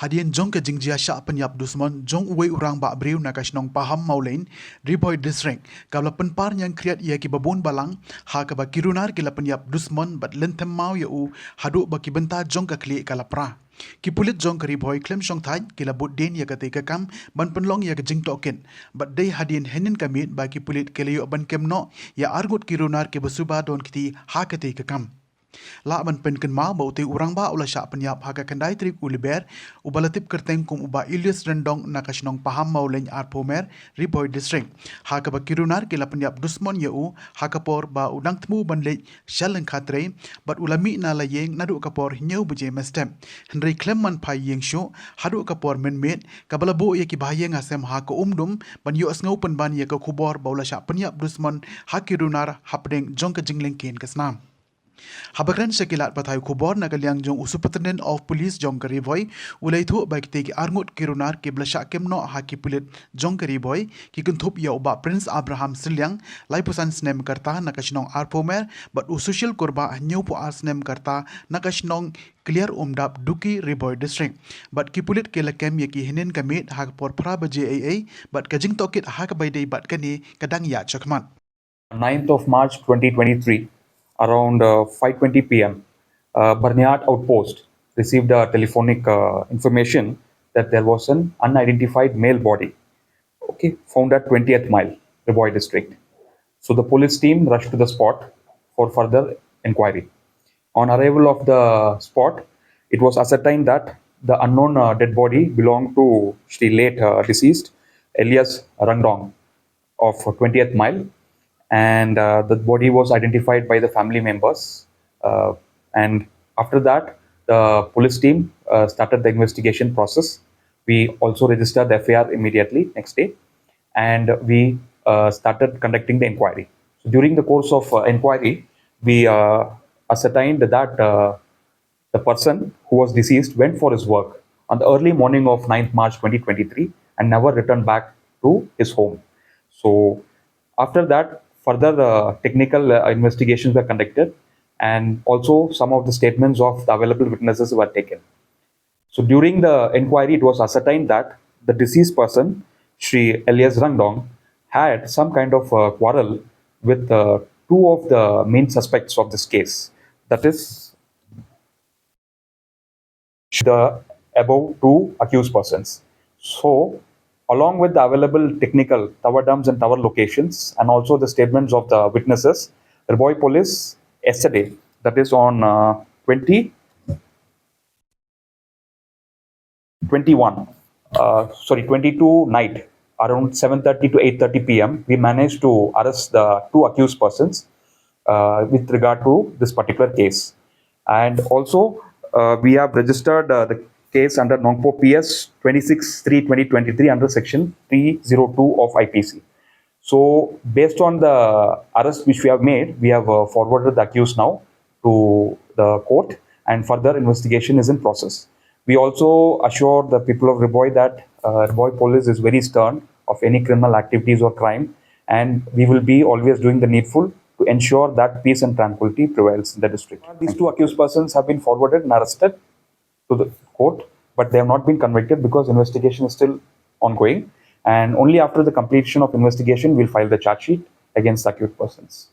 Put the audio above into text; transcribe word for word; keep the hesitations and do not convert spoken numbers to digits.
Hadien jong ka jingjia shah pynïap dusmon jong uwei u rangbah briew na ka shnong Paham Mawlein, Ri Bhoi District, kaba la pynpar ñiangkhriat ïa kiba bun balang, ha kaba ki runar ki la pynïap dusmon bad lynthem maw ïa u, haduh ba ki bynta jong ka khlieh ka la pra. Ki pulit jong ka Ri Bhoi khlem shongthait ki la bud dien ïa katei ka kam ban pynlong ïa ka jingtohkit, bad dei hadien hynnin ka miet ba ki pulit ki la ïoh ban kem noh ïa arngut ki runar kiba suba don kti ha katei ka kam. Lah ban pynkynmaw ba utei u rangbah u la shah pynïap ha ka khyndai tarik u Lber, uba la tip kyrteng kum u Bah Elias Ryngdong na ka shnong Paham Mawlein, Arphew Mer, Ri Bhoi District, ha kaba ki runar ki la pynïap dusmon ïa u, ha ka por ba u dang thmu ban leit sha lyngkha trei, bad u la mih na la ïing naduh ka por hynñiew baje mynstep. Hynrei khlem man phai ïing shuh haduh ka por mynmiet, kaba la buh ïa ki bahaïing hasem ha ka Umdum ban ïohsngew pynban ïa ka khubor ba u la shah pynïap dusmon ha ki runar hapdeng jong ka jinglyngkhein ka snam. Haba kren sha ki lad pathai khubor na ka liang jong u Superintendent of Police jong ka Ri Bhoi, u la ïathuh ba kitei ki arngut ki runar kiba la shah kem noh ha ki pulit jong ka Ri Bhoi ki kynthup ïa u Bah Prince Abraham Sylliang, laiphew san snem ka rta, na ka shnong Arphew Mer, bad u Sushil Kurbah, hynñiewphew ar snem ka rta, na ka shnong Kliar Umdap, Duki, Ri Bhoi District. Bad ki pulit ki la kem ïa ki hynnin ka miet ha ka por phra baje eiei, bad ka jingtohkit ha kaba ïadei bad kane ka dang ïaid shakhmat. Ninth of March twenty twenty-three, around uh, five twenty p m, uh, Barnihat Outpost received a telephonic uh, information that there was an unidentified male body, okay, found at twentieth Mile, Ri Bhoi District. So the police team rushed to the spot for further inquiry. On arrival of the spot, it was ascertained that the unknown uh, dead body belonged to Shri late uh, deceased Elias Ryngdong of twentieth Mile, and uh, the body was identified by the family members. Uh, and after that, the police team uh, started the investigation process. We also registered the F I R immediately next day, and we uh, started conducting the inquiry. So during the course of uh, inquiry, we uh, ascertained that uh, the person who was deceased went for his work on the early morning of ninth March twenty twenty-three and never returned back to his home. So, after that, further uh, technical uh, investigations were conducted, and also some of the statements of the available witnesses were taken. So, during the inquiry, it was ascertained that the deceased person, Shri Elias Ryngdong, had some kind of uh, quarrel with uh, two of the main suspects of this case, that is, the above two accused persons. So, along with the available technical tower dumps and tower locations, and also the statements of the witnesses, Ri Bhoi Police yesterday, that is on uh, twenty, twenty-one, uh, sorry, twenty-two night, around seven thirty to eight thirty p m, we managed to arrest the two accused persons uh, with regard to this particular case. And also, uh, we have registered uh, the case under Nongpoh P S twenty-six three twenty twenty-three under section three zero two of I P C. So, based on the arrest which we have made, we have uh, forwarded the accused now to the court, and further investigation is in process. We also assure the people of Ri Bhoi that uh, Ri Bhoi police is very stern of any criminal activities or crime, and we will be always doing the needful to ensure that peace and tranquility prevails in the district. These two accused persons have been forwarded and arrested to the court, but they have not been convicted because investigation is still ongoing. And only after the completion of investigation, we'll file the charge sheet against the accused persons.